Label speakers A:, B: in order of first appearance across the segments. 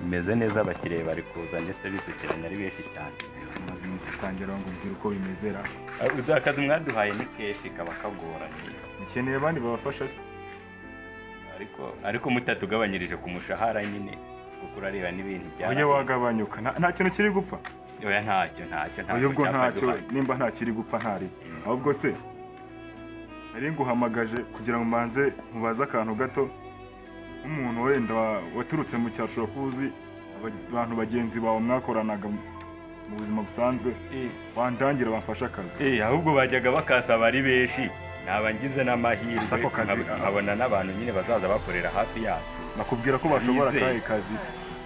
A: Bimeze neza, abakiriya bari kuza ndetse bisukiranya ari benshi cyane.
B: Umaze iminsi utangira ngo umbwire uko bimeze ra.
A: Uzi akazi mwaduhaye ni kenshi kaba kagoranye.
B: Mukeneye abandi babafasha se?
A: Ariko mutatugabanyirije ku mushahara nyine, kuko urareba n'ibintu
B: Oya,
A: byarahenze.
B: wagabanyuka, nta kintu kiri gupfa.
A: Oya, ntacyo
B: Oya, ubwo
A: cyapa
B: ntacyo
A: duhaye.
B: Nimba nta kiri gupfa ntari, ahubwo se nari nguhamagaje kugira ngo mbanze nkubaze akantu gato. Nk'umuntu wenda waturutse mu cyaro, ushobora kuba uzi abantu bagenzi bawe mwakoranaga mu buzima busanzwe, wandangira bamfashe akazi.
A: Ahubwo bajyaga bakasaba ari benshi, naba ngize n'amahirwe
B: Ese ako kazi-
A: nkabona n'abantu nyine bazaza bakorera hafi yacu.
B: Nakubwira ko bashobora
A: Nizeye.
B: akahe kazi?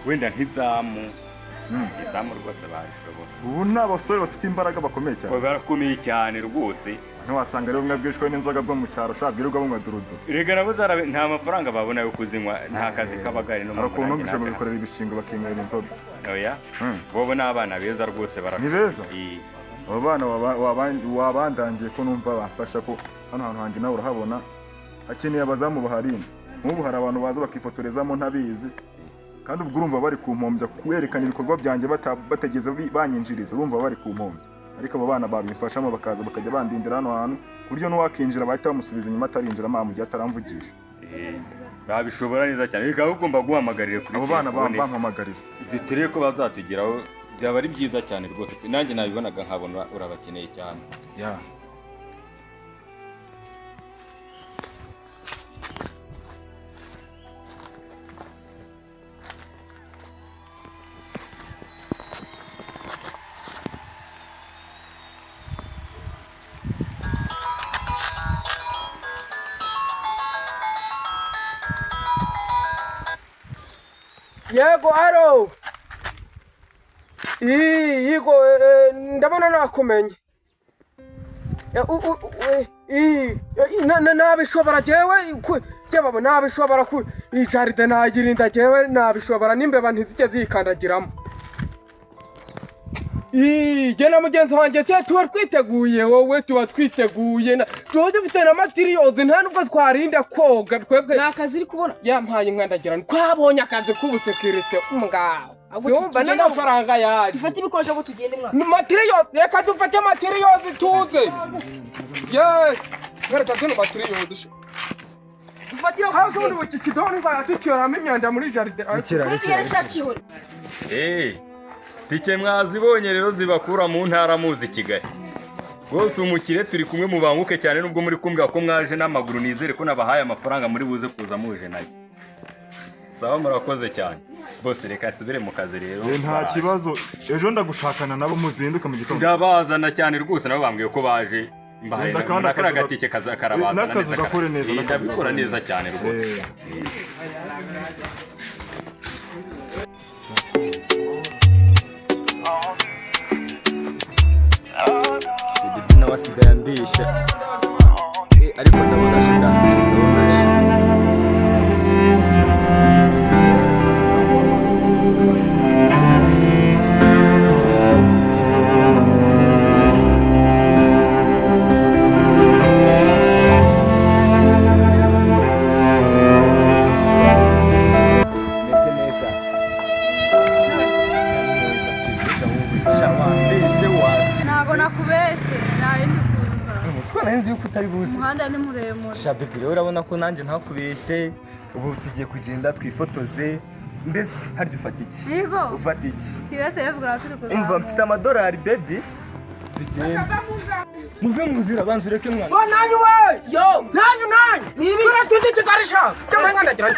A: Wenda nk'izamu, izamu rwose barishobora.
B: Ubu ni abasore bafite imbaraga, bakomeye cyane.
A: Barakomeye cyane rwose.
B: Ntiwasanga ari bumwe bwishwe n'inzoga bwo mu cyaro, ushaka bwirirwa bunywa durudu?
A: Rega nabo zarabe, nta mafaranga babona yo kuzinywa, nta kazi kaba gahari no
B: Hari ukuntu numvise ngo
A: nanjye
B: bikorera ibishingo bakinywera inzoga.
A: Oya, bobo ni abana beza rwose, barashoboye.
B: Ni beza? Abo bana wabandangiye ko numva bamfasha, ko hano hantu hanjye nawe urahabona hakeneye abazamu baharinda. Nk'ubu hari abantu baza bakifotorezamo ntabizi, kandi ubwo urumva bari kumpombya kwerekana ibikorwa byanjye bategeze banyinjiriza, urumva bari kumpombya. Ariko abo bana babimfashamo, bakaza bakajya bandindira hano hantu, ku buryo n'uwakinjira bahita bamusubiza inyuma atarinjiramo mu gihe ataramvugisha.
A: Babishobora neza cyane, bikaba ugomba guhamagarira kuri
B: Abo bana
A: telefone.
B: bampamagarira.
A: Turebe ko bazatugeraho, byaba ari byiza cyane rwose. Nanjye nabibonaga nkabona urabakeneye cyane.
B: Ya.
C: Yego, aro. Yego, ndabona nakumenye. Nabishobora jewe, jyewe nabishobora ku iyi jardin nayirinda, jewe nabishobora, n'imbeba ntizijye ziyikandagiramo. Jye na mugenzi wanjye cye tuba twiteguye, wowe tuba twiteguye, tuba dufite na materials, nta nubwo twarinda koga twebwe.
D: Ni akazi uri kubona.
C: Yampaye inkandagira, twabonye akazi k'ubusekirite ngaho.
D: Ahubwo
C: Siwumva n'amafaranga yaje.
D: Dufate ibikoresho ngo tugende mwana.
C: Materials, reka dufate materials tuze ye, reka zino materials.
D: Dufatire.
C: Aho ubundi buki kidoni nzajya tucyoramo imyanda muri jardin.
D: Kuri tugende shakihore.
A: Tike mwazibonye rero zibakura mu ntara muzi Kigali. Rwose umukire turi kumwe, mubanguke cyane. Nubwo muri kumbwira ko mwaje n'amaguru, nizere ko nabahaye amafaranga muri buze kuza muje nayo. Sawa, murakoze cyane bose, reka asubire mu kazi rero.
B: Nta kibazo, ejo ndagushakana nabo muzinduke mu gitondo.
A: Ndabazana cyane rwose, nabo bambwiye ko baje. Mbahaye
B: Wenda kandi
A: na kariya
B: akazi
A: gatike karabazana
B: n'akazi
A: neza.
B: ugakore neza, n'akazi
A: Ndabikora
B: ugakore
A: neza
B: neza.
A: cyane rwose.
E: Sidibi nawe asigaye ambesha. Ariko ndabona aje da, ndabona aje. Meze neza. Neza pe, wowe sha wambeshe wa.
F: Ntabwo nakubeshye, nta yindi kuza.
E: Siko nari nzi yuko utari buze.
F: Umuhanda ni muremure.
E: Sha baby, rero urabona ko nanjye ntakubeshye, ubu tugiye kugenda twifotoze. Mbese harya ufata iki?
F: Yego.
E: Ufata iki?
F: Kirete yevugana turi kuzamuka.
E: Umva, mfite amadolari baby. Tugende. Muve mu nzira, banza ureke mwana.
C: Ngo nanyu we!
D: Yo!
C: Nanyu nanyu! Ngwino tuze Kigali sha! Cyangwa nkandagira.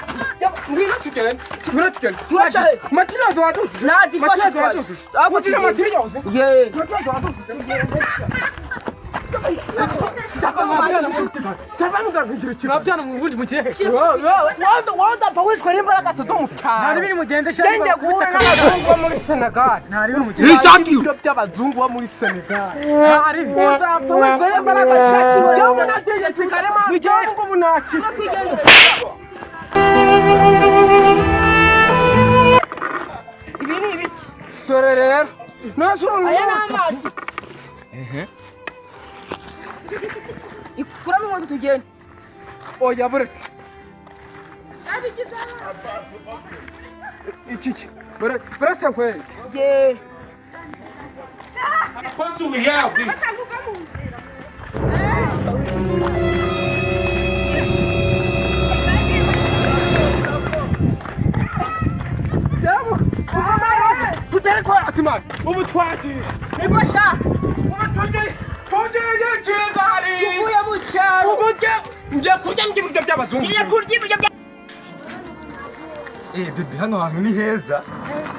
C: Ngwino tugende. Ngwino tugende.
D: Turaca he?
C: Materials wadutuje.
D: Nazifashe
C: Materials
D: twaje.
C: wadutuje.
D: Ahubwo
C: Wujuje
D: tugende.
C: materials.
D: Ye.
C: Materials wadutuje.
G: Murabyana mu bundi mu gihe.
C: Wodapfa wishwe n'imbaraga zo mu cyaro.
G: Ntari biri mugende.
C: Njye guhura n'abazungu bo muri Senegal.
G: Ntari biri mugende.
C: Ibyo by'abazungu bo muri Senegal.
G: Ntari biri.
C: Uzapfa wishwe n'imbaraga. Yewe nagiye Kigali man. Yewe ngo munakira.
D: Ibi ni ibiki?
C: Dore rero. Nase uru
D: Aya ni amazi. Ikuramo inkweto tugende.
C: Oya, buretse. Iki ki buretse nkwereke.
D: Ye.
C: Yabo, kuva tutari kwa simani. Ubu twagiye.
D: Niko sha.
C: Ubu tugiye Kigali.
D: Tuvuye mu cyaro.
C: Ubu ngiye kurya ibiryo by'abazungu.
D: Ngiye kurya ibiryo bya
E: Bebe, hano hantu ni heza.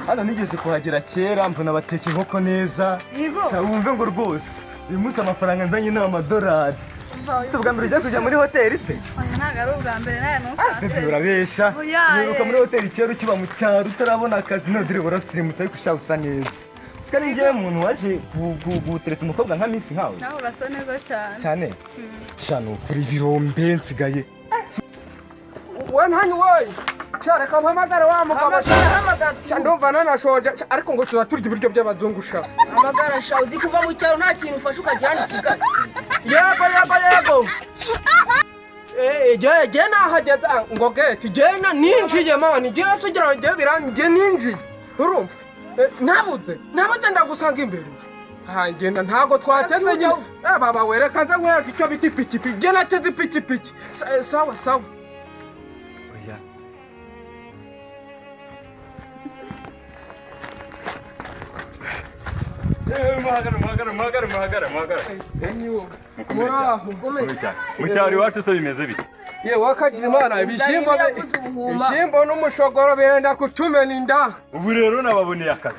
E: Hano nigeze kuhagera kera, mbona bateka inkoko neza.
F: Yego.
E: Sha, wumve ngo rwose uyu munsi amafaranga nzanye ni amadolari. Si ubwa mbere ujya kujya muri hoteli se?
F: Oya, ntabwo ari ubwa mbere, nawe
E: Bebe,
F: ntukansetse.
E: urabesha.
F: Oya,
E: Nibuka
F: eh.
E: muri hoteli kera ukiba mu cyaro utarabona akazi, none dore urasirimutse, ariko sha usa neza. Sika ni njyewe muntu waje gutereta umukobwa nka minsi nkawe.
F: Nawe urasa neza cyane.
E: Cyane. Sha, ni ukuri ibirombe nsigaye.
C: We ntanyu wowe. Sha, reka mpamagare wa mugabo sha.
D: Hamagara, hamagara.
C: Sha, ndumva nanashonje. Sha, ariko ngo tuza turya ibiryo by'abazungu sha.
D: Hamagara sha, uzi kuva mu cyaro nta kintu ufashe ukagira hano i Kigali.
C: Yego, yego, yego. Je nahageze, ngo geti je na ninjiye mani, je sugira je birangiye ninjiye. Urumva? Nabuze ndagusanga imbere. Ah, ngenda ntago twateze nyine. Baba wereka nze nkwereke icyo bita ipikipiki. Je nateze ipikipiki. Sawa sawa.
E: Oya.
A: Muhagara, muhagara, muhagara, muhagara, muhagara. Mukomere cyane.
C: Muraho.
A: Mukomere cyane. Mu cyaro iwacu se bimeze bite?
C: Yewe akagira Imana, ibishyimbo
D: Iravuza ubuhuma.
C: Ibishyimbo n'umushogoro birenda kutumena inda.
A: Ubu rero nababoneye akazi.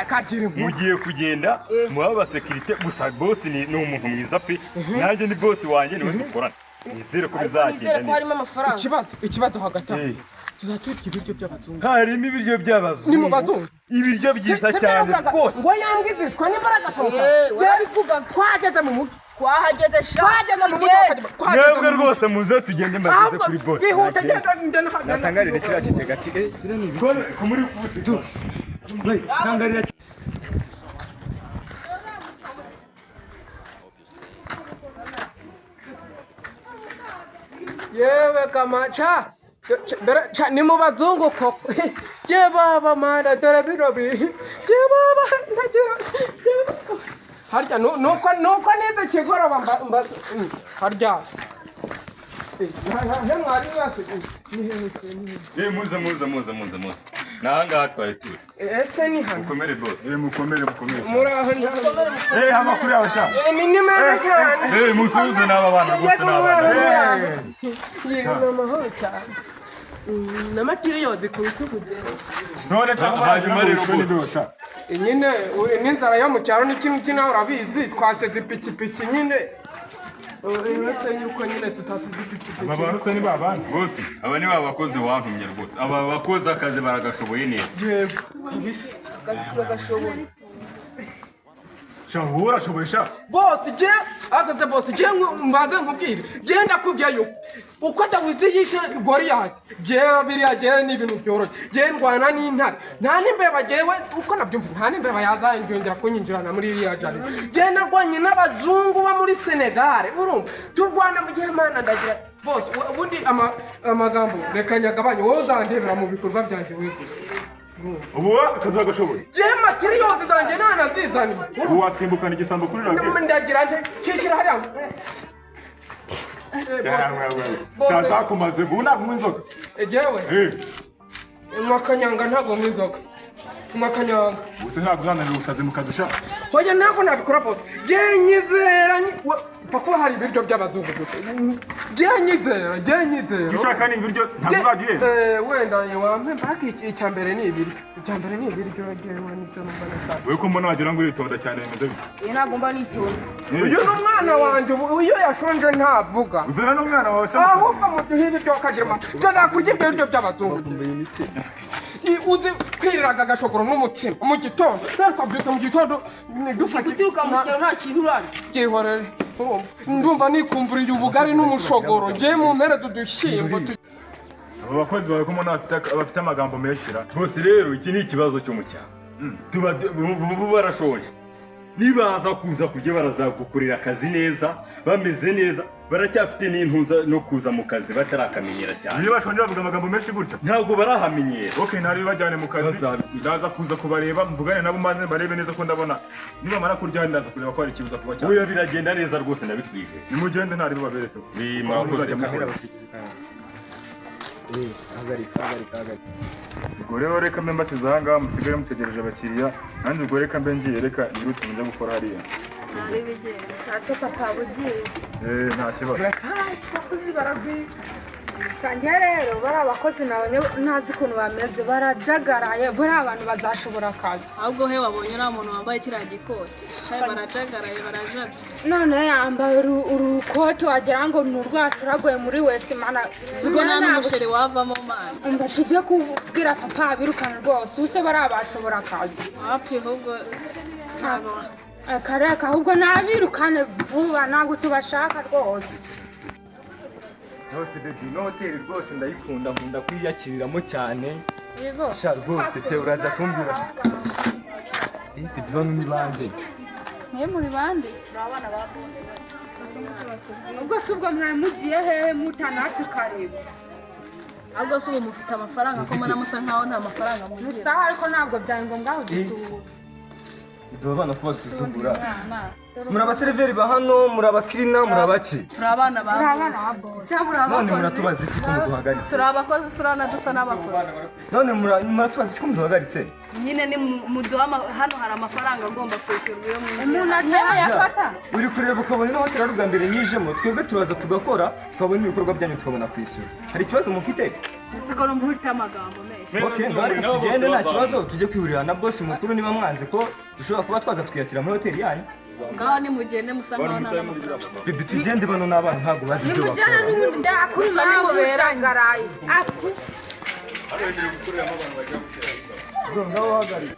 C: Kagira inkuru.
A: Mugiye kugenda muba abasekirite gusa. Bosi ni umuntu mwiza pe, nanjye ni bosi wanjye, niwe dukorana. Nizere ko
D: Ariko
A: bizagenda
D: nizere ko
A: neza.
D: harimo amafaranga.
C: Ikibazo hagati aho.
A: Eh.
C: Tuzaturya ibiryo by'abazungu.
E: Harimo ibiryo by'abazungu.
C: Ni mu bazungu.
E: Ibiryo byiza cyane rwose.
C: Ngo yambwizishwa n'imbaraga sohoka.
D: Warabivugaga.
C: Twageze mu mujyi.
D: Twahageze sha.
C: Twageze mu mujyi.
D: Tugende.
C: Twageze
A: Mwebwe
C: mu mujyi.
A: rwose muze tugende mbageze
C: Ahubwo
A: kuri bosi.
C: bihute, genda ngenda.
E: Natangarire kiriya kigega ati biriya ni ibiki?
A: Ko muri
E: Wey, tangarira.
C: Yewe kama cha cha, ni mu bazungu koko. Ye baba mana, dore bino bi. Ye baba ndagira. Ye baba. Harya nuko nize kigoroba mba harya. He mwari wese ni hehe se, ni hehe?
A: Muze, muze, muze, muze, muze. Ni ahangaha twari turi.
C: Ese ni hano?
A: Mukomere bose.
B: Mukomere, mukomere cyane.
C: Muraho nta.
B: Amakuru yawe sha?
C: Ni meza cyane.
A: Musuhuze n'aba bana rwose, ni abana.
C: Yego, ni amahoro cyane. N'amatiriyozi ku bitugu.
B: None se
A: Hanyuma rero
B: kuri
A: bose.
B: sha?
C: Nyine n'inzara yo mu cyaro ni kimwe nawe urabizi, twateze ipikipiki nyine. Uretse yuko nyine tutateze ipikipiki.
B: Aba bantu se ni babandi?
A: Bose aba ni ba bakozi wantumye rwose. Aba bakozi akazi baragashoboye neza.
C: Yego kabisa.
D: Akazi turagashoboye.
B: Sha, wowe urashoboye sha.
C: Bose je akaze, bose je mbanze nkubwire, je ndakubwiye yuko uko Dawidi yishe Goliyati, je biriya je ni ibintu byoroshye. Je ndwana n'intare, nta n'imbeba. Jewe uko nabyumva, nta n'imbeba yazanjyongera kunyinjirana muri iriya jari. Je narwanye n'abazungu bo muri Senegale, urumva turwana mu gihe mana ndagira ati, bose ubundi amagambo reka nyagabanye, wowe uzandebera mu bikorwa byanjye we gusa.
B: Ubu wowe akazi uragashoboye?
C: Je matiriyozi zanjye ntanazizaniye.
B: Ubu wasimbukana igisambo kuri radiyo?
C: Ndagira nte cicira hariya. Bose.
B: Sha, zakumaze. Ubu ntabwo unywa inzoga?
C: Jewe nywa akanyanga, ntabwo nywa inzoga, nywa akanyanga.
B: Gusa ntabwo uzananira ubusazi mu kazi sha?
C: Hoya, ntabwo nabikora bose. Je nyizera pfa kuba hari ibiryo by'abazungu gusa. Je nyizera, je nyizera.
B: Icyo ushaka ni ibiryo se? Ntabwo uzajya uhenda?
C: Wenda wampemba, ariko icya mbere ni ibiryo, icya mbere ni ibiryo. Jewe nibyo numva nashaka.
B: Wowe ko mbona wagira ngo uritonda cyane, bimeze bite?
D: Iyi ntabwo mba nitonda.
C: Uyu ni umwana wanjye, ubu iyo yashonje ntavuga.
B: Uzana n'umwana wawe se mu kazi?
C: Ahubwo muduhe ibiryo akagira amata, tuzakura ibiryo by'abazungu. Uzi kwiriraga agashogoro n'umutsima mu gitondo, rero twabyutse mu gitondo
D: Uzi guturuka mu cyaro nta kintu urarya.
C: Byihorere, urumva ndumva nikumvuriye ubugari n'umushogoro, ngiye mu mpera udushyimbo.
B: Abo bakozi bawe ko mbona bafite amagambo menshi ra?
A: Bose rero iki ni ikibazo cyo mu cyaro. Tuba bo barashonje, nibaza kuza kurya barazagukorera akazi neza, bameze neza. Baracyafite n'intuza no kuza mu kazi batarakamenyera cyane.
B: Iyo bashonje bavuga amagambo menshi gutya.
A: Ntabwo barahamenyera.
B: Ok, ntari bajyane mu kazi.
A: Bazabikwishyura.
B: Ndaza kuza kubareba, mvugane nabo, maze barebe neza ko ndabona nibamara kurya ndaza kureba ko hari ikibuza kuba cyane.
A: Oya, biragenda neza rwose, ndabikwijeje.
B: Nimugende, ntari bubabereke.
A: Murakoze.
B: Muzajya mukora.
E: Hagarika, hagarika, hagarika.
B: Ubwo rero reka mbe mbasize aha ngaha, musigare mutegereje abakiriya. Nanjye ubwo reka mbe ngiye, reka nihute njya gukora hariya.
F: Nari bigenda ntacyo papa bugiye.
B: Eh, nta kibazo.
C: Abakozi baragwira.
F: Njye rero bari abakozi nabonye ntazi ukuntu bameze, barajagaraye, buriya abantu bazashobora akazi.
G: Ahubwo he wabonye uriya muntu wambaye kiriya gikoti? He, barajagaraye, barajabye.
F: None yambaye urukoti wagira ngo ni urwaturaguye muri wese mana.
G: Siko nta n'umusheri wavamo, mana.
F: Umva, tujye kubwira papa abirukana rwose, ubuse bariya bashobora akazi?
G: Wapi, ahubwo ntabwo.
F: Akareka, ahubwo nabirukane vuba, ntabwo tubashaka rwose.
E: Rwose baby, ino hoteli rwose ndayikunda, nkunda kuyiyakiriramo cyane.
F: Yego.
E: Sha rwose pe, uraza kumbwira. Eh, baby, bano ni bande?
F: Mwe muri bande? Ubwo si ubwo mwari mugiye hehe mutanatse kareba?
G: Ahubwo se ubu mufite amafaranga, ko mbona musa nkaho nta mafaranga mugira?
F: Musaha, ariko ntabwo byari ngombwa kudusuhuza.
E: Baby, abana ko basuzugura? Muri abaseriveri ba hano, muri abakirina, muri abaki?
G: Turi abana ba
F: Turi abana ba boss.
G: Cyangwa muri
E: None
G: abakozi?
E: muratubaza iki ko muduhagaritse?
G: Turi abakozi, usura dusa n'abakozi.
E: None muratubaza iki ko muduhagaritse?
G: Nyine ni muduha hano hari amafaranga agomba kwishyurwa iyo mwinjiye.
F: Umuntu aca yafata.
E: Uri kureba ukabona ino hoteli ari ubwa mbere nyijemo. Twebwe turaza tugakora, tukabona ibikorwa byanyu, tukabona kwishyura. Hari ikibazo mufite?
G: Ese ko numva ufite amagambo menshi?
E: Ok, ngaho reka tugende, nta kibazo, tujye kwihurira na boss mukuru niba mwanze ko dushobora kuba twaza tukiyakira muri hoteli yanyu.
G: Ngaho nimugende, musa nkaho nta n'amafaranga.
E: Baby, tugende, bano ni abana ntabwo bazi ibyo
F: Nimujyana
E: bakora.
F: n'ubundi ndakuri.
G: Gusa nimuberanye.
F: Mujagaraye aku.
A: Hano hemerewe gukoreramo abantu bajya gutera.
E: Bro, ngaho uhagarike.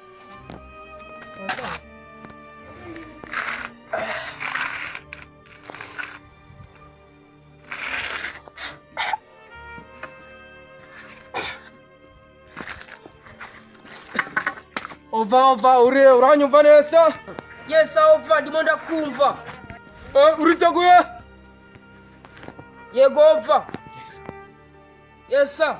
C: Ova, ova, uri uranyumva neza?
D: Yes, ova, ndimo ndakumva.
C: Eh, uriteguye?
D: Yego, ova. Yes sir.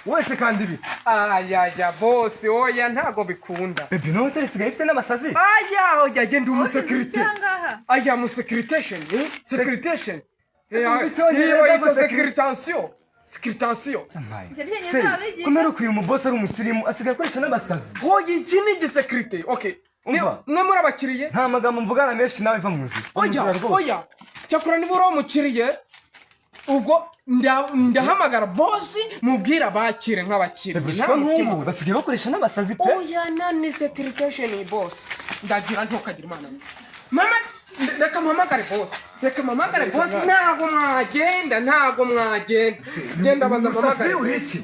E: Wese kandi ibiti.
C: Ayaya boss, oya, ntago bikunda.
E: Baby, ino hoteli isigaye ifite n'abasazi.
C: Aya, oya, genda umusekirite. Aya musekiritation, eh? Securitation.
E: Icyongereza
C: Iyo bayita
E: gusa.
C: securitation. Securitation.
E: Se kumera uyu mubosi ari umusirimu, asigaye akoresha n'abasazi.
C: Oya, iki ni igisekirite. Okay.
E: Umva.
C: Mwe muri abakiriye?
E: Nta magambo mvugana menshi nawe, va mu nzira. Va mu
C: Oya,
E: nzira rwose.
C: oya. Cyakora niba uri umukiriye, ubwo ndahamagara boss mubwira abakire nk'abakiriye.
E: Baby,
C: Nta
E: siko
C: mutima.
E: nk'ubu basigaye bakoresha n'abasazi pe.
C: Oya, nani securitation boss. Ndagira ntukagira imana. Mama, reka mpamagare boss. Reka mpamagare boss, ntago mwagenda, ntago mwagenda. Genda baza
E: Umusazi
C: mpamagare.
E: uri iki?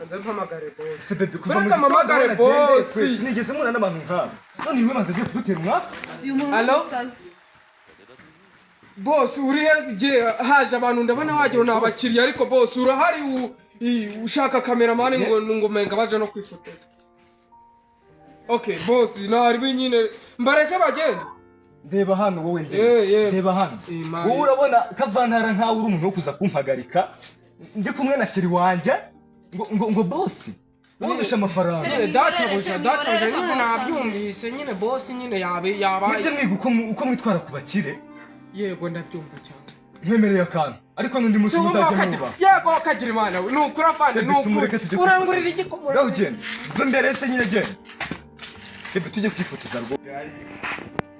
C: Nze mpamagare boss.
E: Se baby, kuva mu
C: Reka
E: gitondo
C: mpamagare
E: nagendeye
C: boss.
E: kwe, sinigeze mpura n'abantu nk'aba. None iwe banza agiye kudutera umwaku.
G: Uyu muntu
C: Allo?
G: ni umusazi.
C: Boss, uri he? Je, haje abantu ndabona wagira ni abakiriya, ariko boss urahari ushaka cameraman ngo menga baje no kwifotoza. Okay, boss, nari nyine mbareke bagende.
E: Ndeba hano wowe, ndeba.
C: Eh, eh.
E: Ndeba hano.
C: Imana.
E: Wowe urabona kavantara nkawe uri umuntu wo kuza kumpagarika ndi kumwe na chéri wanjye ngo boss wowe undusha amafaranga?
C: Nyine databuja nyine nabyumvise nyine, boss nyine yabe yabaye.
E: Mujye mwiga uko mwitwara ku bakire.
C: Yego, ndabyumva cyane.
E: Nkwemereye akantu, ariko n'undi munsi
C: Si wumva
E: muzajya
C: wakagira
E: mwubaha.
C: yego, wakagira imana we, ni ukuri afande, ni
E: Baby, tumureke
C: ukuri.
E: tujye
C: Urangurira
E: kwifotoza.
C: igikoma.
E: Ngaho ugenda va imbere se nyine, genda baby, tujye kwifotoza rwose.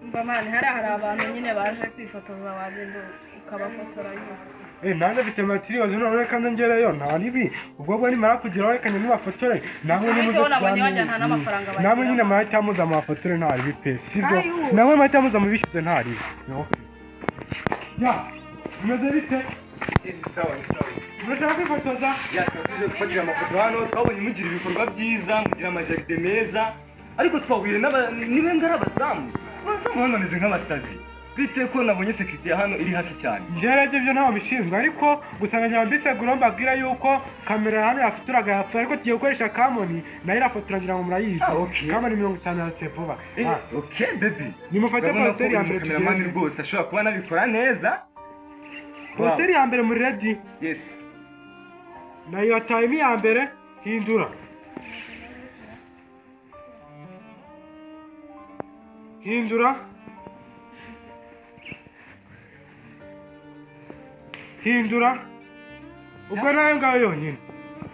G: Umva man, hariya hari abantu nyine baje kwifotoza, wagenda ukabafotora nyine.
H: Eh, nanjye mfite materials, none reka nze ngereyo nta nibi. Ubwo bwo nimara kugeraho reka njye mubafotore namwe nimuze.
G: Ariko nabonye wagira nta n'amafaranga bagira.
H: Namwe nyine muhita muza mubafotore, nta ribi pe, sibyo? Namwe muhita muza mubishyuze, nta ribi. Okay. Ya bimeze bite?
E: Sawa, ni sawa.
H: Murashaka kwifotoza?
E: Ya, tuba tuje gufatira amafoto hano, twabonye mugira ibikorwa byiza, mugira amajaride meza. Ariko twahuye niba ngari abazamu. Abazamu hano bameze nk'abasazi. Bite ko nabonye sécurité ya hano iri hasi cyane.
H: Njyewe nabyo byo ntawe bishinzwe, ariko gusa nkajya mbisegura mbabwira yuko kamera hano yafotoraga yapfuye, ariko tugiye gukoresha Canon, nayo irafotora, ngira ngo murayizi.
E: Ah, okay.
H: Canon 50 yatse vuba.
E: Eh,
H: Ah,
E: okay baby.
H: Nimufate
E: Urabona ko
H: poster ya
E: uyu
H: mbere
E: mukameramani
H: tugende.
E: rwose ashobora kuba anabikora neza.
H: Poster ya mbere muri ready?
E: Yes.
H: Nayo yatayemo iya mbere. Hindura, hindura, hindura. Ubwo nayo ngayo yonyine.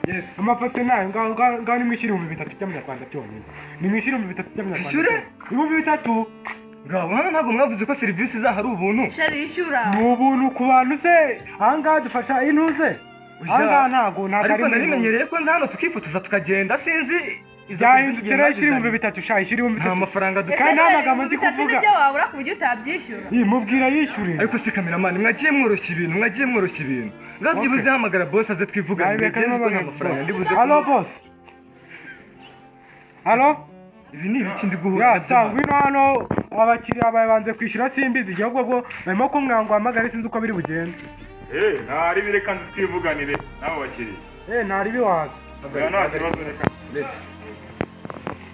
E: Yes.
H: Amafoto nayo ngaho ngaho ngaho. Nimwishyure 3000 by'amanyarwanda byonyine. Nimwishyure 3000 by'amanyarwanda.
E: Ishyure?
H: 3000.
E: Ngabo hano ntabwo mwavuze ko serivisi zaho ari ubuntu?
G: Chéri, yishyura.
H: Ni ubuntu ku bantu se? Ahangaha dufasha intuze, ahangaha ntabwo
E: Ariko
H: ari
E: narimenyereye ko nza hano tukifotoza tukagenda, sinzi izo
H: Byahindutse
E: serivisi.
H: rero. Ishyura 3000 sha, ishyura ibihumbi
E: Nta
H: bitatu.
E: mafaranga dufite.
H: Kandi nta magambo ndi kuvuga.
G: Nibyo wabura ku buryo utabyishyura?
H: Iyi mubwira yishyure.
E: Ariko se kameramani, mwagiye mworoshya ibintu, mwagiye mworoshya ibintu. Ngaho byibuze hamagara boss aze twivugane.
H: Reka
E: Bigenze ko nta mafaranga ndi buze.
H: Allo boss, allo.
E: Ibi ni ibiki ndi guhura
H: Ya
E: nabyo
H: sa
E: hano?
H: Ngwino hano, abakiriya babanze kwishyura, simbizi igihe ubwo bwo barimo kumbwira ngo uhamagare, sinzi uko biri bugende.
B: Eh, ntari bireka nzi twivuganire n'abo bakiriya.
H: Eh, ntari biwaza.
B: Oya, nta kibazo, reka.
E: Ndetse.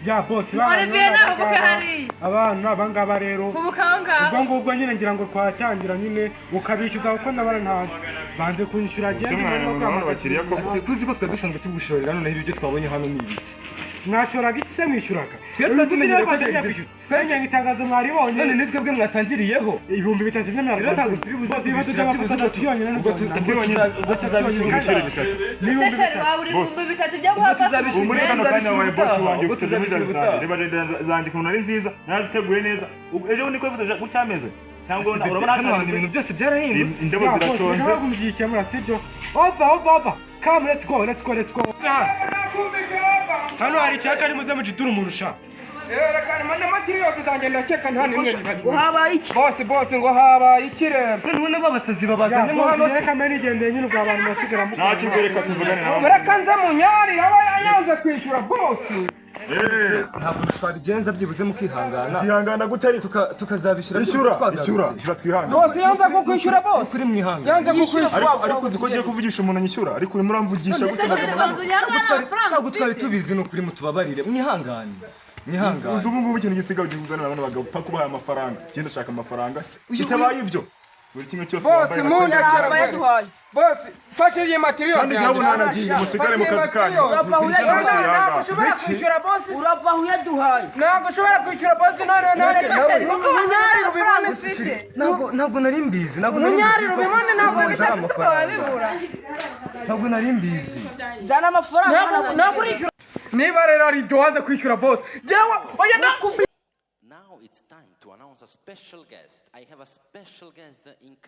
H: Ya boss.
G: Olivier, nahubuke hariya.
H: Abantu abangaba rero.
G: Hubuka aho ngaho.
H: Ubwo ngubwo nyine ngira ngo twatangira nyine ukabishyuza, kuko ndabona ntanze banze kunyishyura.
B: Ese
H: Agenda
B: mwana, murabona abakiriya koko?
E: Ase kuzi ko twari dusanzwe tugushorera, noneho ibyo twabonye hano ni ibiki?
H: Mwashoraga iki se? Mwishyuraga?
E: Twe twari tumenyereye ko
H: kwishyura. Itangazo mwaribonye?
E: None ni twebwe mwatangiriyeho.
H: 3000
E: Rero
H: by'amanyarwanda.
E: ntabwo turi buze
H: Bose
E: kubishyura
H: ibibazo
E: byibuze
H: by'amafoto atatu yonyine.
E: Ubwo tuzabishyura.
B: Ibiciro bitatu.
H: Ni
G: Ese
H: ibihumbi
G: chéri,
H: bitatu.
G: wabura 3000 byo guha
E: Ubwo tuzabishyura.
B: Ubu muri kano kanya wabaye boss wanjye,
E: Ubwo
B: ufite
E: tuzabishyura
B: miliyoni
E: ubutaha.
B: zanjye. Reba jardin zanjye ukuntu ari nziza, naraziteguye neza. Ejo bundi ko wifotoje gutya ameze cyangwa
E: Ase,
B: urabona
E: hano hantu ibintu byose byarahindutse.
B: Indabo ziraconze.
H: Ziraconze, sibyo? Ova, ova, ova, come, let's go, let's go, let's go. Hano hari icyaka, ari muze mujitura umuntu sha.
C: Reka n'amatiriyoti zanjye, ndakeka nta n'imwe nibagiwe.
D: Habaye iki?
C: Boss, boss, ngo habaye iki rero?
E: Noneho nabo abasazi
H: Ya
E: babazanyemo hano
H: boss,
E: se.
H: reka mbe nigendeye nyine, ubwo abantu basigara.
B: Nta kintu, reka tuvugane nawe.
C: Reka nze munyarire aba yanze kwishyura boss.
B: Eh,
E: Ntabwo twabigenza, byibuze mukihangana.
B: Ihangana gute ariko?
E: Tukazabishyura
B: Ishyura,
E: twagarutse.
B: ishyura, ishyura twihangane.
C: Boss yanze kukwishyura, boss.
E: Kuri mwihangane.
C: Yanze kukwishyura.
B: Ariko uzi ko ugiye kuvugisha umuntu anyishyura, ariko urimo uramvugisha
G: Ese
B: gute?
G: chéri, banza unyanga nta mafaranga
E: Ntabwo twari
G: ufite.
E: tubizi, ni ukuri mutubabarire, mwihangane, mwihangane.
B: Uzi ubu ngubu ikintu gisigaye ugiye kuzanira bano bagabo paka ubahaye amafaranga, genda ushaka amafaranga. Bitabaye ibyo, buri kimwe cyose
C: Boss,
B: wambaye
C: munyakira.
D: Yaba yaduhaye.
C: Boss, fashe iyi matiriyoti.
B: Kandi ntabwo nanagiye, musigare mu kazi kanyu.
D: Urava aho uyaduhaye.
C: Ntabwo ushobora kwishyura boss.
D: Urava aho uyaduhaye.
C: Ntabwo ushobora kwishyura boss. None none
G: Ese chéri, kuko hano nta
C: munyarire
G: mafaranga
C: ubibone.
G: ufite.
E: Ntabwo nari mbizi, ntabwo nari mbizi.
C: Munyarire ubibone, ntabwo
G: 3000 si ubwo wabibura?
E: Ntabwo nari mbizi.
D: Zana amafaranga.
C: Ntabwo urishyura. Niba rero ari ibyo wanze kwishyura boss, jewe oya nakubwiye.
I: Now it's time to announce a special guest. I have a special guest, the incredible.